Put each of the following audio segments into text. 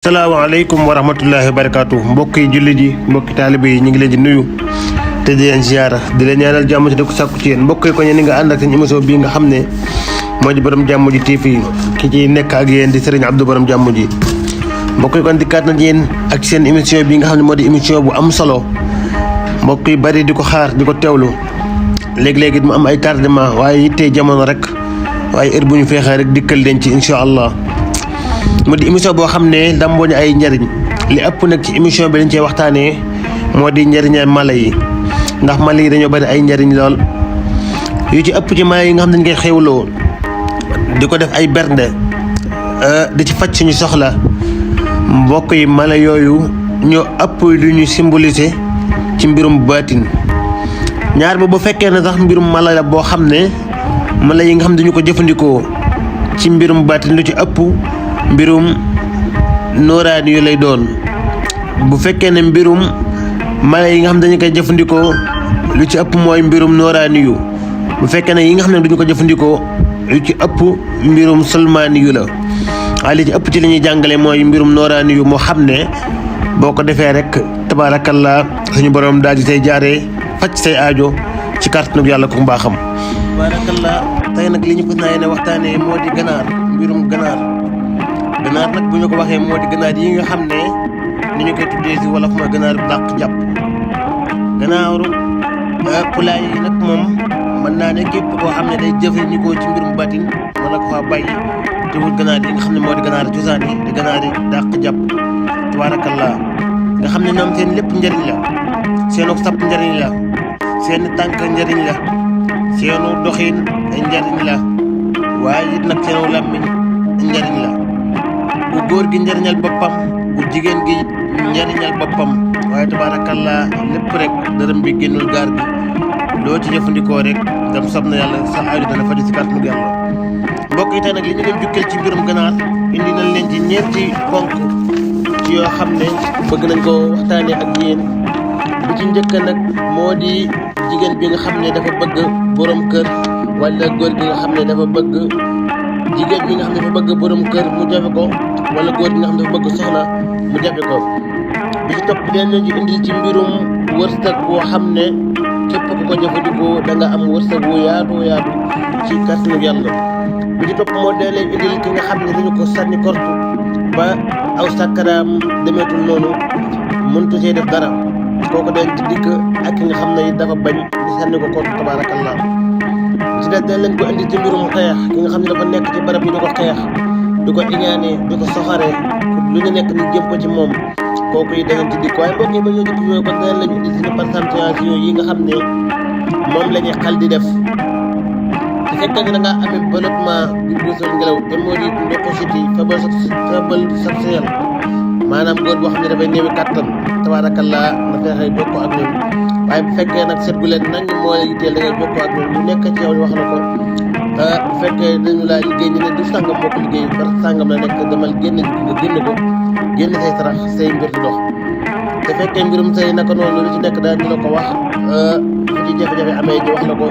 salaamaaleykum wa rahmatullahi wa barakaatu mbokk yi jullit yi mbokki taalibe yi ñu ngi leen di nuyu te di leen ziyaara di leen ñaanal jàmm ci di ko sàkku ci yéen mbokk yi ko ñe ni nga ànd ak seen émission bii nga xam ne moo di borom jàmm ji TV ki ci nekk ak yéen di Serigne Abdou borom jàmm ji mbokk yi kon dikkaat na yéen ak seen émission bi nga xam ne moo di émission bu am solo mbokk yi bari di ko xaar di ko teewlu léegi-léegi mu am ay tardement waaye yittee jamono rek waaye heure bu ñu feexee rek dikkal leen ci incha allah mu di émission boo xam ne lamboo ñu ay njariñ li ëpp nag ci émission bi dañ cee waxtaanee moo di njariñal mala yi ndax mala yi dañoo bari ay njariñ lool yu ci ëpp ci mala yi nga xam ne dañ koy xewloo di ko def ay bernde di ci faj suñu soxla mbokk yi mala yooyu ñoo ëpp lu ñu symboliser ci mbirum baatin ñaar ba bu fekkee ne sax mbirum mala la boo xam ne mala yi nga xam ne dañu ko jëfandikoo ci mbirum baatin lu ci ëpp mbirum nooraani yu lay doon bu fekkee ne mbirum mala yi nga xam ne dañu koy jëfandikoo lu ci ëpp mooy mbirum nooraani yu bu fekkee ne yi nga xam ne duñu ko jëfandikoo lu ci ëpp mbirum sulmaani yu la waaye li ci ëpp ci li ñuy jàngale mooy mbirum nooraani yu moo xam ne boo ko defee rek tabaarakallaa suñu borom daal di say jaaree faj say aajo ci kàttanu yàlla ko mbaaxam tabaarakallaa tey nag li ñu ko naa ne waxtaanee moo di ganaar mbirum ganaar nag bu ñu ko waxee moo di ganaar yi nga xam ne ni ñu koy tuddee si wolof mooy ganaar bu dàq jàpp ganaaru pulaay yi nag moom mën naa ne képp koo xam ne day jëfandikoo ci mbirum batin wala ko fa bàyyi te wut ganaar yi nga xam ne moo di ganaar cosaan yi di ganaar yi dàq jàpp tabaarakallaa nga xam ne ñoom seen lépp njëriñ la seenu sap njëriñ la seen tànk njëriñ la seenu doxin njëriñ la waaye it nag seenu làmmiñ njëriñ la bu góor gi njëriñal boppam bu jigéen gi njëriñal boppam waaye tabaarakallaa lépp rek dërëm bi génnul gaar gi loo ci jëfandikoo rek dem sob na yàlla sa aaju dana faju si kàttanu yàlla mbokk yi tey nag li ñu leen jukkal ci mbirum ganaar indi nañ leen ci ñeenti ponk ci yoo xam ne bëgg nañ ko waxtaanee ak yéen bu ci njëkk nag moo di jigéen bi nga xam ne dafa bëgg borom kër wala góor gi nga xam ne dafa bëgg jigéen bi nga xam ne dafa bëgg borom kër mu jafe ko wala góor bi nga xam ne dafa bëgg soxna mu jafe ko bi ci topp leen ñu indil ci mbirum wërsëg boo xam ne képp ku ko jëfandikoo da nga am wërsëg wu yaatu yaatu ci kàttanu yàlla bi ci topp moo dee leen indil ki nga xam ne dañu ko sànni kortu ba aw sàkkaraam demeetul noonu mëntu see def dara kooku dañ ci dikk ak ki nga xam ne dafa bañ di sànni ko kortu tabaarakallaa ci des dañ leen ko indi ci mbirum xeex ki nga xam ne dafa nekk ci barab yi di ko xeex di ko iñaane di ko soxaree lu ñu nekk ni jëm ko ci moom kooku yi danañ ci dikk waaye mbokk yi ba ñoo dikk yooyu kon danañ lañu indi suñu pourcentage yi nga xam ne moom la ñuy xal di def su fekkee ne da ngaa amee ballottement bi buusal ngelaw te moo di ndoxositi faible sexuel maanaam góor boo xam ne dafay néewi kàttan tabaarakallaa na fexe jokkoo ak ñoom waaye bu fekkee nag seet gu leen nañ moo la yitteel da ngay jokkoo ak ñoom lu nekk ci yow wax na ko bu fekkee dañu laa liggéey ñu ne du sàngam moo ko liggéey par sàngam la nekk demal génn nga génn ko génn say sarax say mbir di dox te fekkee mbirum say naka noonu lu ci nekk daal di la ko wax fu ci jafe-jafe amee ji wax la ko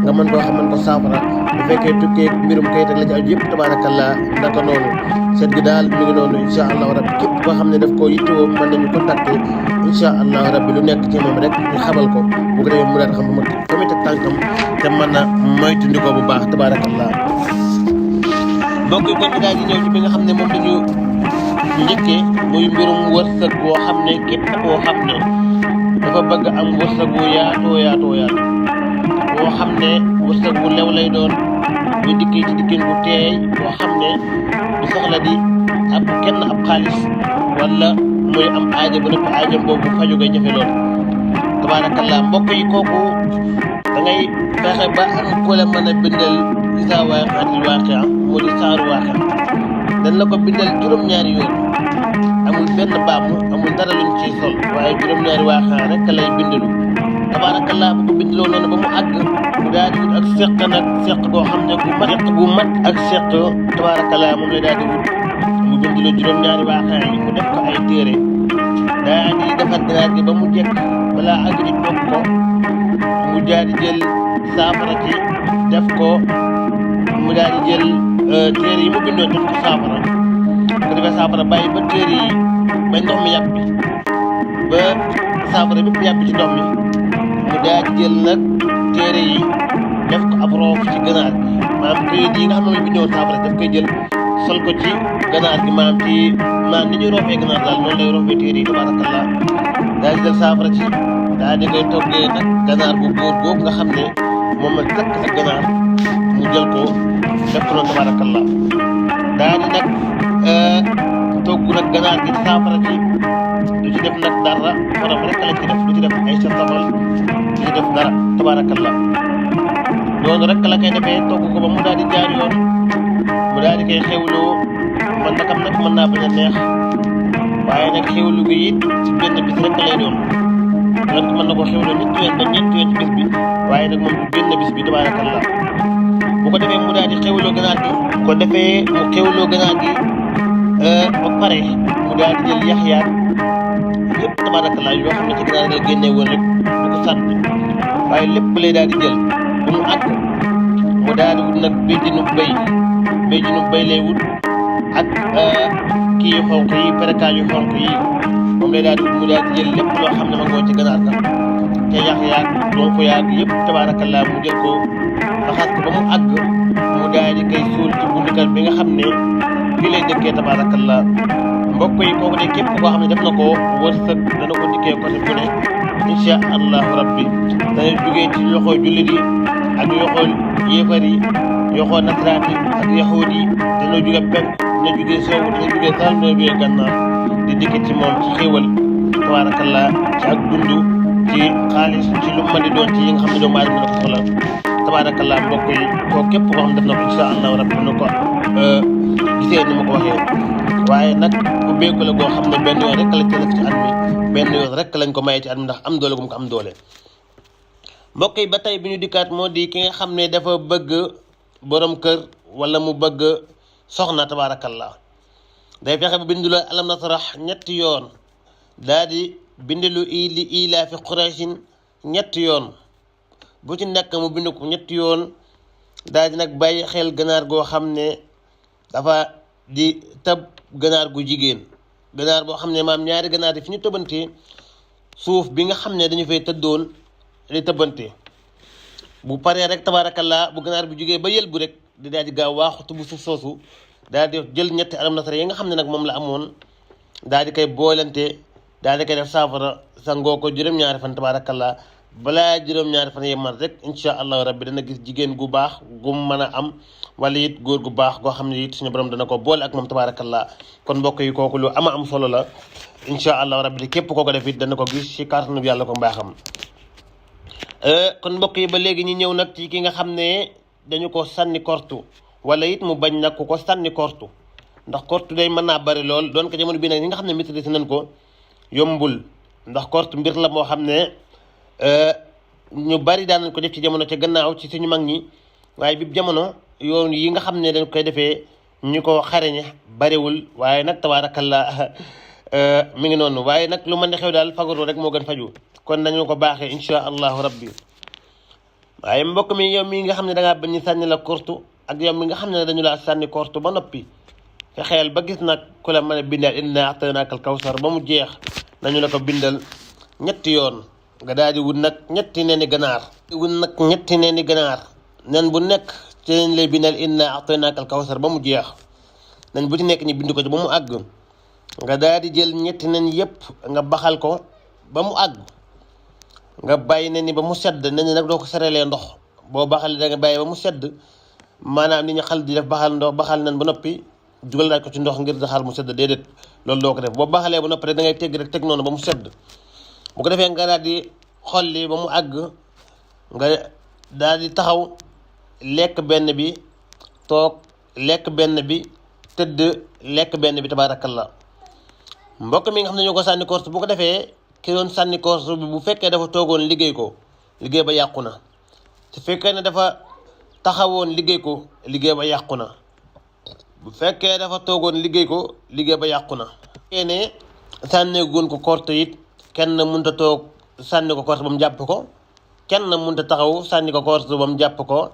nga mën koo xam mën ko saafara bu fekkee tukkee mbirum kayit ak la ci aju yëpp tabaarakallaa naka noonu seet gi daal mi ngi noonu incha allahu rabbi képp koo xam ne daf koo yittewoo mën nañu contacter incha allahu rabbi lu nekk ci moom rek ñu xamal ko bu ko defee mu daan xam fa muy teg tànkam te mën a moytandikoo bu baax tabaarakallaa mbokk yi kon ñu daal di ñëw ci bi nga xam ne moom dañu njëkkee muy mbirum wërsëg boo xam ne képp koo xam ne dafa bëgg am wërsëg wu yaatoo yaatoo yaatu boo xam ne wërsëg bu lew lay doon bu dikkee ci dikkin bu teey boo xam ne du soxla di ab kenn ab xaalis wala muy am aajo bu nekk aajo boobu faju koy jafe lool tabaarakallaa mbokk yi kooku da ngay fexe ba am ku la mën a bindal isa waaqatil waaqia moo di saaru waaqia dañ la ko bindal juróom-ñaari yoon amul benn baamu amul dara luñ ciy sol waaye juróom-ñaari waaqia rek lay bindalu tabaarakallaa bu ko bindaloo noonu ba mu àgg mu daal di wut ak seq nag seq boo xam ne bu mat ak seq tabaarakallaa moom lay daal di wut mu bindaloo juróom-ñaari waaqia yi mu def ko ay téere daal di defar ganaar gi ba mu jekk balaa àgg di toog ko mu daal di jël saafara ci def ko mu daal di jël téere yi mu bindoon def ko saafara bu ko defee saafara bàyyi ba téere yi ba ndox mi yàpp bi ba saafara bépp yàpp ci ndox mi mu daal di jël nag téere yi def ko ab roof ci ganaar gi maanaam këyit yi nga xam ne mooy bindoo saafara daf koy jël sol ko ci ganaar gi maanaam ni ñuy roofee ganaar daal noonu lay roofee téere yi tabarakallah daal di jël saafara ci daal di koy toggee nag ganaar bu góor boobu nga xam ne moom la tëkk ak ganaar mu jël ko def ko noonu tabarakallah daal di nag togg nag ganaar gi saafara ci du ci def nag dara xorom rek la ci def du ci def ay safal du ci def dara tabarakallah noonu rek la koy defee togg ko ba mu daal di jaar yoon mu daal di koy xewloo man nakam nag mën naa bañ a neex waaye nag xewlu gi it ci benn bis rek lay doon donc mën na ko xewloo ñetti yoon ba ñeenti yoon ci bis bi waaye nag moom du benn bis bi tabarakallah bu ko defee mu daal di xewloo ganaar gi bu ko defee mu xewloo ganaar gi ba pare mu daal di jël yaxyaat yëpp tabarakallah yoo xam ne ci ganaar gi la génnee woon rek du ko sànni waaye lépp lay daal di jël bu mu àgg mu daal di wut nag béjjinu béy lay wut ak kii yu xonk yi perekaay yu xonk yi moom lay daal di wut mu daal di jël lépp loo xam ne ma ngoo ci ganaar ga te yaxyaat donc yaag yëpp tabarakallah mu jël ko raxas ko ba mu àgg mu daal di koy suul ci buntu kër bi nga xam ne fii lay dëkkee tabarakallah mbokk yi kooku de képp koo xam ne def na ko wërsëg dana ko dikkee côté bu ne insha allahu rabbi dana jógee ci loxoy jullit yi ak loxoy yéefar yi loxoy nasaraan yi ak yahuud yi dana jóge penk dana jóge soowu dana jóge saalum dana jóge gànnaar di dikk ci moom ci xéewal tabarakallah ci ak dund ci xaalis ci lu mën di doon ci yi nga xam ne doomu aadama na ko soxla tabarakallah mbokk yi kooku képp koo xam ne def na ko insha allahu rabbi dana ko gisee ni ma ko waxee waaye nag ubbeeku la goo xam ne benn yoon rek lañ ko def ci at mi benn yoon rek lañ ko maye ci at mi ndax am doole gu mu ko am doole mbokk yi ba tey bi ñu dikkaat moo di ki nga xam ne dafa bëgg borom kër wala mu bëgg soxna tabarakallah day fexe ba bindu la alam nasrah ñetti yoon daal di bindilu li ilaa fi qurayshin ñetti yoon bu ci nekk mu bind ko ñetti yoon daal di nag bàyyi xel ganaar goo xam ne dafa di tëb ganaar gu jigéen ganaar boo xam ne maam ñaari ganaar yi fi ñu tëbantee suuf bi nga xam ne dañu fay tëddoon di tëbante bu paree rek tabarakallah bu ganaar bu jógee ba yël bu rek di daal di gaaw waaxutu bu suuf soosu daal di jël ñetti alam nasara yi nga xam ne nag moom la amoon daal di koy boolante daal di koy def saafara sangoo ko juróom-ñaari fan tabarakallah balaa juróom-ñaari fan yi man rek insha allahu rabbi dana gis jigéen gu baax gu mën a am wala it góor gu baax goo xam ne it suñu borom dana ko boole ak moom tabarakallah kon mbokk yi kooku lu ama am solo la insha allahu rabbi di képp koo ko def it dana ko gis ci kàttanu bi yàlla ko mbaaxam kon mbokk yi ba léegi ñu ñëw nag ci ki nga xam ne dañu ko sànni kortu wala it mu bañ nag ku ko sànni kortu ndax kortu day mën naa bari lool doon ko jamono bii nag ñi nga xam ne maîtrise nañ ko yombul ndax kortu mbir la moo xam ne ñu bari daan nañ ko def ci jamono ca gannaaw ci suñu mag ñi waaye bi jamono yoon yi nga xam ne dañ koy defee ñu ko xareñe bariwul waaye nag tabaarakallah mi ngi noonu waaye nag lu mën di xew daal fagaru rek moo gën faju kon nañu ko baaxee insha allahu rabbi waaye mbokk mi yow mi nga xam ne da ngaa bañ ñu sànni la kortu ak yow mi nga xam ne dañu laa sànni kortu ba noppi fexeel ba gis nag ku la mën a bindal inna a'taynaakal kawsar ba mu jeex nañu la ko bindal ñetti yoon nga daal di wut nag ñetti neeni ganaar nen bu nekk ci lañ lay bindal inna a'taynaakal kawsar ba mu jeex nen bu ci nekk ñu bind ko ci ba mu àgg nga daal di jël ñetti nen yépp nga baxal ko ba mu àgg nga bàyyi nen ni ba mu sedd nen ni nag doo ko serelee ndox boo baxalee da nga bàyyi ba mu sedd maanaam li ñu xal di def baxal nen ba noppi jugal naaj ko ci ndox ngir daxaar mu sedd déedéet loolu doo ko def boo baxalee ba noppi rek da ngay tegg rek teg noonu ba mu sedd bu ko defee nga daal di xolli ba mu àgg nga daal di taxaw lekk benn bi toog lekk benn bi tëdd lekk benn bi tabaarakallah mbokk mi nga xam ne ñoo ko sànni korte bu ko defee ki doon sànni korte bi bu fekkee dafa toogoon liggéey ba yàqu na su fekkee ne dafa taxawoon liggéey ba yàqu na bu fekkee dafa toogoon liggéey ba yàqu na ne sànneegoon ko korte it kenn mënut a toog sànni ko korte ba mu jàpp ko kenn mënut a taxaw sànni ko korte ba mu jàpp ko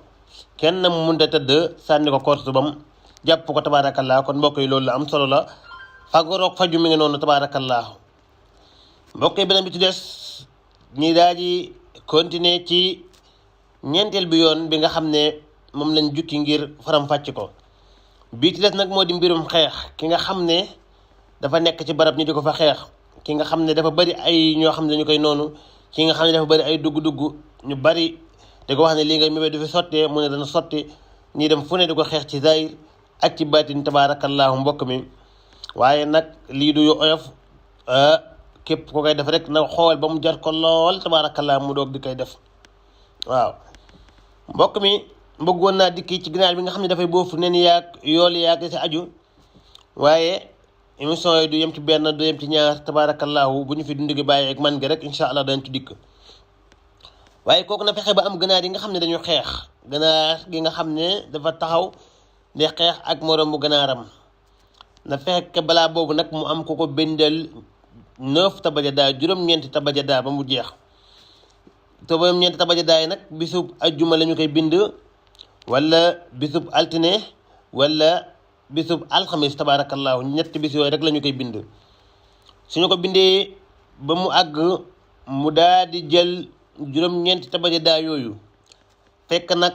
kenn mënut a tëdd sànni ko korte ba mu jàpp ko tabaarakallaahu. kon mbokk yi loolu la am solo la fagaroog faju mi ngi noonu tabaarakallaahu. mbokk yi beneen bi ci des ñi daal di continuer ci ñeenteel bi yoon bi nga xam ne moom lañ jukki ngir faram-fàcc ko. bii ci des nag moo di mbirum xeex ki nga xam ne dafa nekk ci barab ñi di ko fa xeex, ki nga xam ne dafa bari ay ñoo xam ne dañu koy noonu, ki nga xam ne dafa bari ay dugg-dugg ñu bari di ko wax ne lii nga mébé du fi sottee mu ne dana sotti, ñii dem fu ne di ko xeex ci zahir ak ci baatin tabaarakallaahu mbokk mi. waaye nag lii du yu oyof, képp ko koy def rek na xool ba mu jar ko lool tabaarakallaahu mu doog di koy def. waaw mbokk mi bëggoon naa dikki ci ginaar bi nga xam ne dafay boofu nen yaag yool yaag si aju, waaye émission yi du yem ci benn du yem ci ñaar tabaarakallaahu bu ñu fi dundu gi bàyyi ak man gi rek incha allah dañ ci dikk. waaye kooku na fexe ba am ganaar yi nga xam ne dañu xeex, ganaar gi nga xam ne dafa taxaw di xeex ak moroom bu ganaaram, na fexe balaa boobu nag mu am ku ko bindal 9 tabajadaa juróom-ñeenti tabajadaa ba mu jeex. te ba ñeenti tabajadaa yi nag bisub ajjuma la ñu koy bind, wala bisub altine, wala bisub alxamis tabaarakallaahu. ñetti bis yooyu rek la ñu koy bind. suñu ko bindee ba mu àgg mu daal di jël juróom-ñeenti tabajadaa yooyu, fekk nag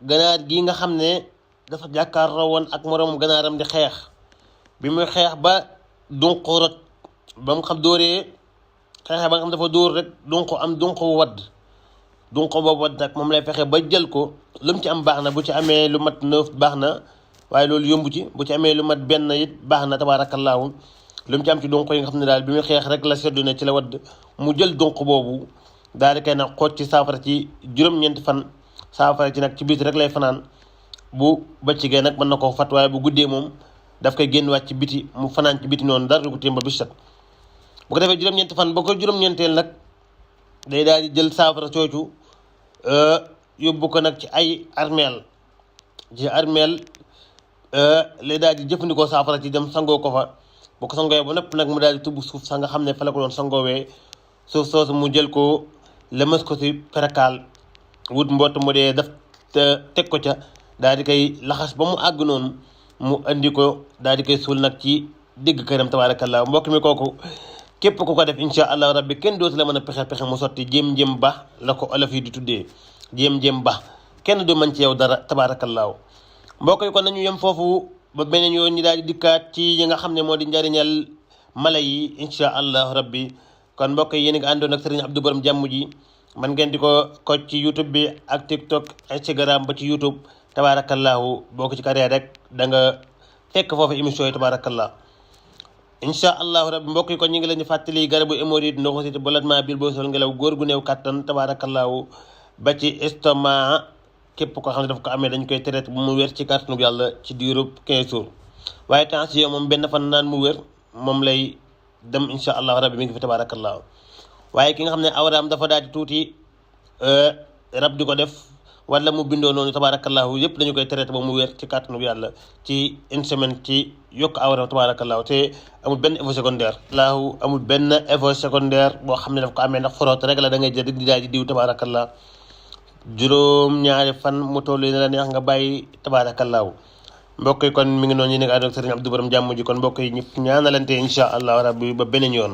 ganaar gi nga xam ne dafa jàkkaarloo woon ak moroomam ganaaram di xeex, bi muy xeex ba dunq rot ba mu xam dóoree xeexee ba nga xam dafa dóor rek dunq am dunq wadd, dunq boobu wadd nag moom lay fexe ba jël ko. lu mu ci am baax na, bu ci amee lu mat 9 baax na, waaye loolu yombu ci. bu ci amee lu mat benn it baax na tabaarakallaahu. lu mu ci am ci dunq yi nga xam ne daal bi muy xeex rek la seddu ne ci la wadd, mu jël dunq boobu daal di koy nag xooj ci saafara ci juróom-ñeenti fan. saafara ci nag ci biti rek lay fanaan, bu bëccëgee nag mën na koo fat, waaye bu guddee moom daf koy génn wàcc ci biti mu fanaan ci biti noonu dara du ko téem ba bis set. bu ko defee juróom-ñeenti fan ba ko juróom-ñeenteel nag day daal di jël saafara coocu yóbbu ko nag ci ay armeel. ci armeel lay daal di jëfandikoo saafara ci dem sangoo ko fa. bu ko sangoowee ba nëpp nag mu daal di tubb suuf sax nga xam ne fa la ko doon sangoowee, suuf soosu mu jël ko lëmas ko si perakaal, wut mbott mu dee def teg ko ca, daal di koy laxas ba mu àgg noonu mu andi ko daal di koy suul nag ci digg këram tabaarakallaa. mbokk mi kooku képp ku ko def incha allah rabbi kenn dootu la mën a pexe mu sotti. jéem-jéem ba la ko olof yi di tuddee, jéem-jéem ba kenn du mën ci yow dara tabaarakallaahu. mbokk yi kon nañu yem foofu ba beneen yoon ñi daal di dikkaat ci yi nga xam ne moo di njariñal mala yi incha allah rabbi. kon mbokk yi yéen a ngi àndoon ak Serigne Abdou Borom jàmm ji, man ngeen di ko ci YouTube bi ak TikTok, Instagram ba ci YouTube tabaarakallaahu. boo ko ci karee rek da nga fekk foofu émission yi tabaarakallaahu incha allahu rabbi. mbokk yi kon ñu ngi leen di fàttali garabu hémorroïde, ndoxu siti, ballonnement biir boo sol ngelaw, góor gu néew kattan tabaarakallaahu ba ci estomac, képp koo xam ne daf ko amee dañ koy traité bu mu wér ci kàttanu yàlla ci diirub 15 jours. waaye tension moom benn fan naan mu wér moom lay dem incha allahu rabbi mi ngi fi tabaarakallaahu. waaye ki nga xam ne awraam dafa daal di tuuti rab di ko def wala mu bindoo noonu tabaarakallaahu, yëpp dañu koy traité ba mu wér ci kàttanu yàlla ci une semaine ci yokk awra tabaarakallaahu. te amul benn effet secondaire, amul benn effet secondaire boo xam ne daf ko amee ndax foroot rek la da ngay jël di daal di diw tabaarakallaahu juróom-ñaari fan mu toll ne la neex nga bàyyi tabaarakallaahu. mbokk yi kon mi ngi noonu ñu nekk ànd ak Serigne Abdou Borom jàmm ji. kon mbokk yi ñu ñaanalante incha allah rabbi ba beneen yoon.